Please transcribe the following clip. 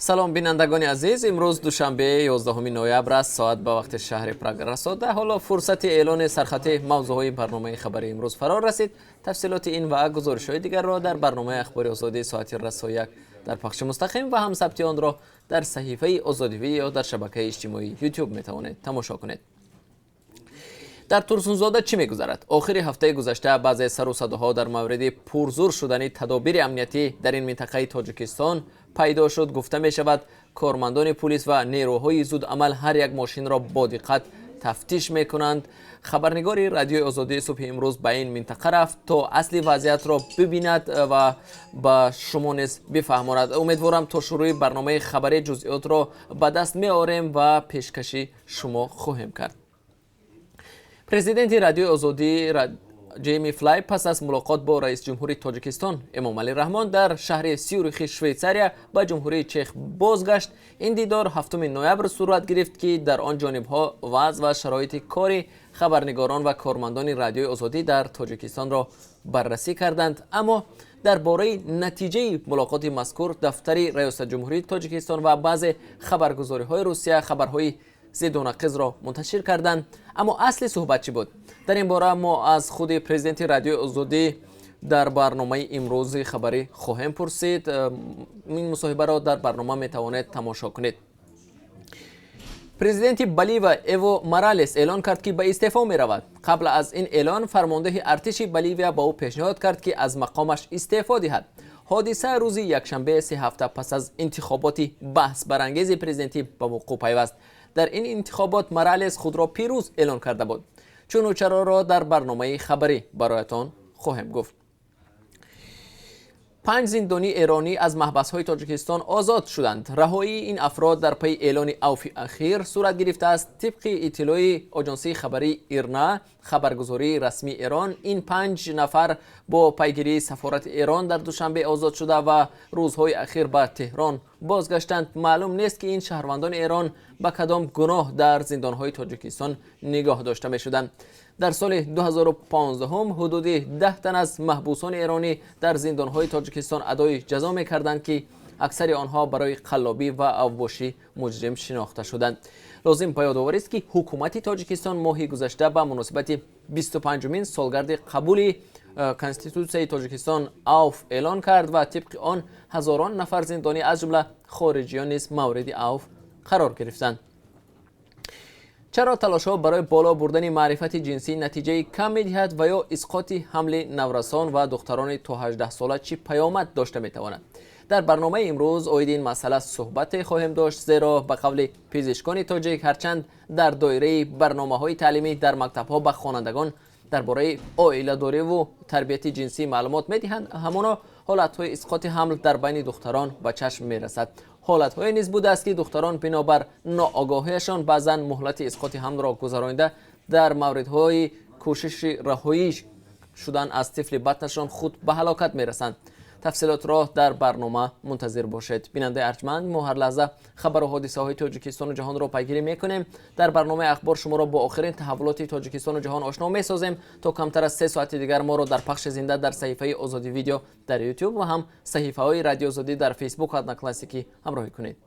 Салом, бинандагони азиз. Имрӯз душанбе, 11 ноябр аст. Соат ба вақти шаҳри Прага расода. Ҳоло фурсати эълони сархати мавзӯъҳои барномаи хабари имрӯз фаро расид. Тафсилоти ин ва гузоришҳои дигарро дар барномаи Ахбори Озодӣ соати расо 1 дар пахши мустақим ва ҳам сабти онро дар саҳифаи Озодӣ Видео дар шабакаи иҷтимоии Ютуб метавонед тамошо кунед. Дар Турсунзода чӣ мегузарад? Охири ҳафтаи гузашта баъзе сару садоҳо дар мавриди пурзур шудани тадобири амниятӣ дар ин минтақаи Тоҷикистон пайдо шуд. Гуфта мешавад, кормандони пулис ва нерӯҳои зудамал ҳар як мошинро бо диққат тафтиш мекунанд. Хабарнигори Радиои Озодӣ субҳи имрӯз ба ин минтақа рафт, то асли вазъиятро бибинад ва ба шумо низ бифаҳмонад. Умедворам, то шурӯи барномаи хабарӣ ҷузъиётро ба даст меорем ва пешкаши шумо хоҳем кард. Президенти Радиои Озодӣ Ҷейми Флай пас аз мулоқот бо раисҷумҳури Тоҷикистон Эмомалӣ Раҳмон дар шаҳри Сюрихи Швейтсария ба Ҷумҳурии Чех бозгашт. Ин дидор 7 ноябр сурат гирифт, ки дар он ҷонибҳо вазъ ва шароити кори хабарнигорон ва кормандони Радиои Озодӣ дар Тоҷикистонро баррасӣ карданд. Аммо дар бораи натиҷаи мулоқоти мазкур дафтари раёсатҷумҳурии Тоҷикистон ва баъзе хабаргузориҳои Русия хабарҳои зидду нақизро мунташир карданд. Аммо асли суҳбат чӣ буд? Дар ин бора мо аз худи президенти Радиои Озодӣ дар барномаи имрӯзи хабарӣ хоҳем пурсид. Ин мусоҳибаро дар барнома метавонед тамошо кунед. Президенти Боливия Эво Моралес эълон кард, ки ба истеъфо меравад. Қабл аз ин эълон фармондеҳи артиши Боливия ба ӯ пешниҳод кард, ки аз мақомаш истеъфо диҳад. Ҳодиса рӯзи якшанбе, 3 ҳафта пас аз интихоботи баҳсбарангези президентӣ ба вуқӯъ пайваст. Дар ин интихобот Моралес худро пирӯз эълон карда буд. Чуну чароро дар барномаи хабарӣ бароятон хоҳем гуфт. Панҷ зиндонии эронӣ аз маҳбасҳои Тоҷикистон озод шуданд. Раҳоии ин афрод дар пайи эълони авфи ахир сурат гирифтааст. Тибқи иттилои оҷонсии хабарии ИРНА, хабаргузории расмии Эрон, ин панҷ нафар бо пайгирии сафорати Эрон дар Душанбе озод шуда ва рӯзҳои ахир ба Теҳрон бозгаштанд. Маълум нест, ки ин шаҳрвандони Эрон ба кадом гуноҳ дар зиндонҳои Тоҷикистон нигоҳ дошта мешуданд. Дар соли 2015 ҳудуди 10 тан аз маҳбусони эронӣ дар зиндонҳои Тоҷикистон адои ҷазо мекарданд, ки аксари онҳо барои қаллобӣ ва авбошӣ муҷрим шинохта шуданд. Лозим ба ёдоварист, ки ҳукумати Тоҷикистон моҳи гузашта ба муносибати 25-умин солгарди қабули Конститутсияи Тоҷикистон авф эълон кард ва тибқи он ҳазорон нафар зиндонӣ, аз ҷумла хориҷиён, низ мавриди авф қарор гирифтанд. Чаро талошҳо барои боло бурдани маърифати ҷинсӣ натиҷаи кам медиҳад ва ё исқоти ҳамли наврасон ва духтарони то 18 сола чӣ паёмад дошта метавонад? Дар барномаи имрӯз оиди ин масъала суҳбате хоҳем дошт, зеро ба қавли пизишкони тоҷик, ҳарчанд дар доираи барномаҳои таълимӣ дар мактабҳо ба хонандагон дар бораи оиладориву тарбияти ҷинсӣ маълумот медиҳанд, ҳамоно ҳолатҳои исқоти ҳамл дар байни духтарон ба чашм мерасад. Ҳолатҳое низ будааст, ки духтарон бинобар ноогоҳиашон баъзан муҳлати исқоти ҳамлро гузаронида, дар мавридҳои кӯшиши раҳоӣ шудан аз тифли батнашон худ ба ҳалокат мерасанд. Тафсилотро дар барнома мунтазир бошед. Бинандаи арҷманд, мо ҳар лаҳза хабару ҳодисаҳои Тоҷикистону ҷаҳонро пайгирӣ мекунем. Дар барномаи Ахбор шуморо бо охирин таҳаввулоти Тоҷикистону ҷаҳон ошно месозем. То камтар аз 3 соати дигар моро дар пахши зинда дар саҳифаи Озодӣ Видео дар Ютуб ва ҳам саҳифаҳои Радиои Озодӣ дар Фейсбук, Одноклассники ҳамроҳӣ кунед.